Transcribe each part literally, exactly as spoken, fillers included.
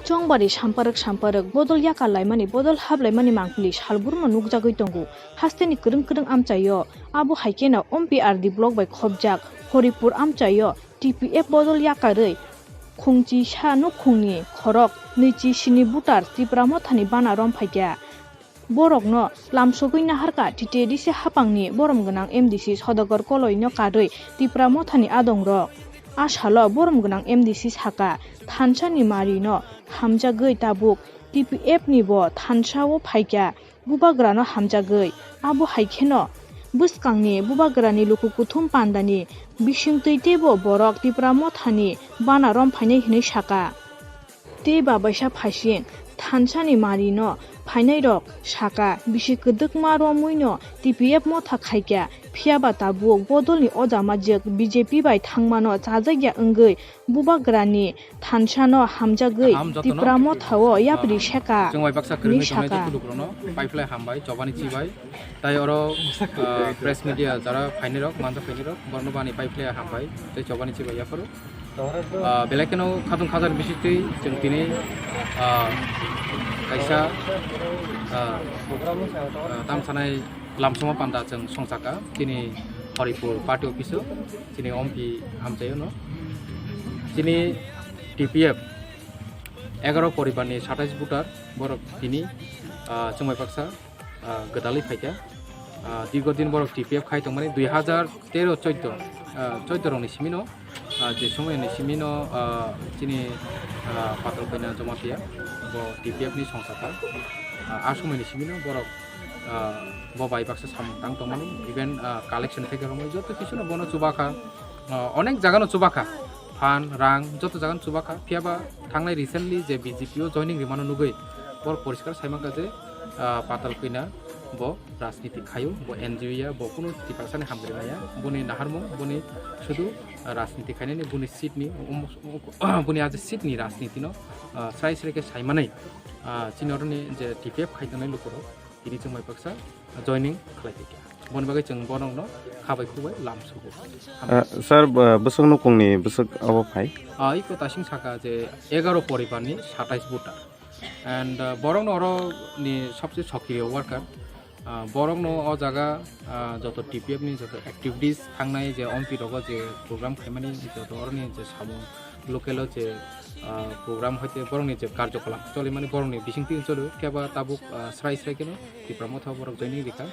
Chongbari samparwk samparwk bodol yakar laimani, bodol hap laimani mangpili salburumno nukjagwi tongo. Hasteni kwrwng kwrwng amchaio, abo hai kheno Ompi R D block bai khopjak Horipur amchaio T P F bodol yakarwi khungchisa nukhungni khorok nwichi sini voter Tipra Mothani bana romphaikha. Borokno lamsogwi naharkha T T A D C hapangni borom gwnang M D C Sodagar Koloino karwi Tipra Mothani adongrok. A salo borom gwnang M D C saka, thansani marino hamjagwi tabuk T P F ni bo thansao phaikha, bubagrano hamjagwi. Abo hai kheno bwskangni bubagrani luku kuthum pandani bisingtwi teibo borok Tipra Mothani bana romphainai hwnwi saka. Tei babaisa phaising thansani marino phainairok saka, bisi kwdwkma romwino T P F motha khaikha, phiyaba tabuk bodolni oja majwk B J P bai thangmano chajakya wngwi bubagrani thansano hamjagwi Kaham jotono. Tipra mothao yapri seka, chwng bai baksa hwnwi kwrwngwi tongnai saka. Joto lukurokno paiphlai hambai, chobani chibai. Tai oro, ah, press media jara phainairok, manja phainairok, borokno bani paiphlai hambai, tei chobani chibai yapharo. Ah, belai kheno khatung khajar bisitwi chwng tini, ah, kaisa, ah, ah, tamsanai lamsongma panda chwng songchakha, chini Horipur party office o, chini Ompi amchaio no. Chini T P F egaroh poribar ni satais voter borok tini, ah, chwng bai baksa, ah, gwdalwi phaikha. Ah, dirgo din borok T P F khai tongmani dui hazar tero chordo, ah, chordo rokni simino, ah, je somoyni simino, ah, chini, ah, Patal Koina Jamatia bo T P F ni songchakha. Ah, a somoyni simino borok, ah, bo bai baksa samung tang tongmani, even, ah, collection theke romwi joto kisuno bono chubakha. Ah, onek jagano chubakha, phan, rang, joto jagano chubakha. Phiyaba thangnai recently je B J P o joining rimano nugwi, bor poriskar saimankha je, ah, Patal Koina bo rajniti khaio, bo N G O ya, bo kunu Tiprasani hamkrai maya, boni naharmung, boni sudu, ah, rajniti khainani, boni seat ni, um, um, boni aje seat ni rajniti no, ah, srai srai khe saimanai, ah, chini oroni je T P F khai tongnai lukurok, tini chwng bai baksa joining khlai tongkha. Boni bagwi chwng borokno khabai khubai lamsugo. Ah, sir, bw-, bwswk nukungni bwswk obo phai? Ah, iko tasing saka je egaroh poribarni satais voter. And, ah, borokno oroni sobse sokriyo worker. Ah, borokno o jaga, ah, joto T P F ni joto activities thangnai je Ompi rogo je program khaimani joto oroni je samung local o je, ah, program hoite borokni je karjokolap cholimani borokni bisingtwi choli, phiya ba tabuk, ah, srai srai kheno Tipra Motha borok joining rikha.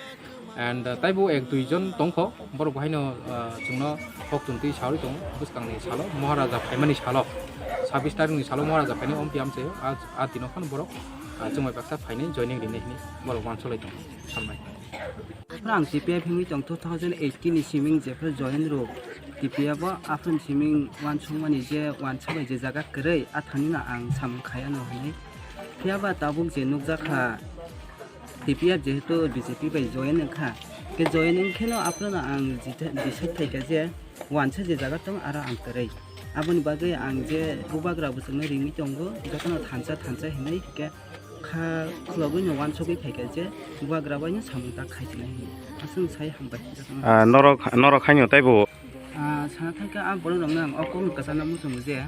And, ah, taibo ek dui jon tongkho, borok bo haino, ah, chwngno hok tong twi sawi tongo, bwskangni salo, Moharaja phaimani salo, sabis tarikni salo Moharaja phainai Ompi amchaio, a, a dino phano borok, ah, chwng bai baksa phainai joining rinai hwnwi borok uansuklai tongo, salnai. Ang T P F himwi tong two thousand eighteen ni siming jephru join rw T P F o, aphuru siming uansukmani je uansa bai je jaga kwrwi, a thani no ang samung khaya no hwnwi. Phiya ba tabuk je nukjakha, T P F jehetu B J P bai join wngkha, ke join wngkhe no aphuru no ang jitha-, decide thaikha je uansa je jaga tong aro ang kwrwi. Aboni bagwi ang je bubagra bwswkno ringwi tongo, jotono thansa thansa hinwi hwnkhe kha khulogwi no uansugwi phaikha je bubagra bai no samung tak khai tongnai hinwi. Aswk sai hambai jotono. Ah, norok, norok haino taibo? Ah, sana thaikha a borok rokno ang o kokno kwchangno muchungo je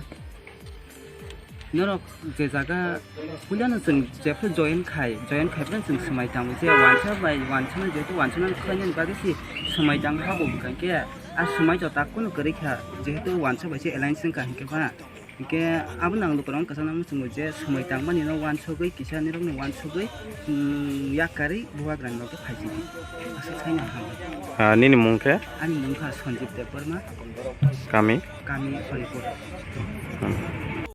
norok je jaga puilano chwng jephru join khai, join khai phano chwng swmai tango je uansa bai uansano jehetu uansano khlainani bagwi se swmai tang ha bo hwnkha khe a swmai to tak kunu kwrwi kha jehetu uansa bai se alliance wngkha hinkhe ba. Hinkhe abono ang lukurokno kwchangno muchungo je swmai tangmani no uansugwi kisa nirokno uansugwi, mm, yakarwi bubagrani bagwi phaisidi. Aswk saino hambai. Ah, nini mung khe? Ani mung kha Sanjib Debbarma. Kami? Kami Horipur. Hmm.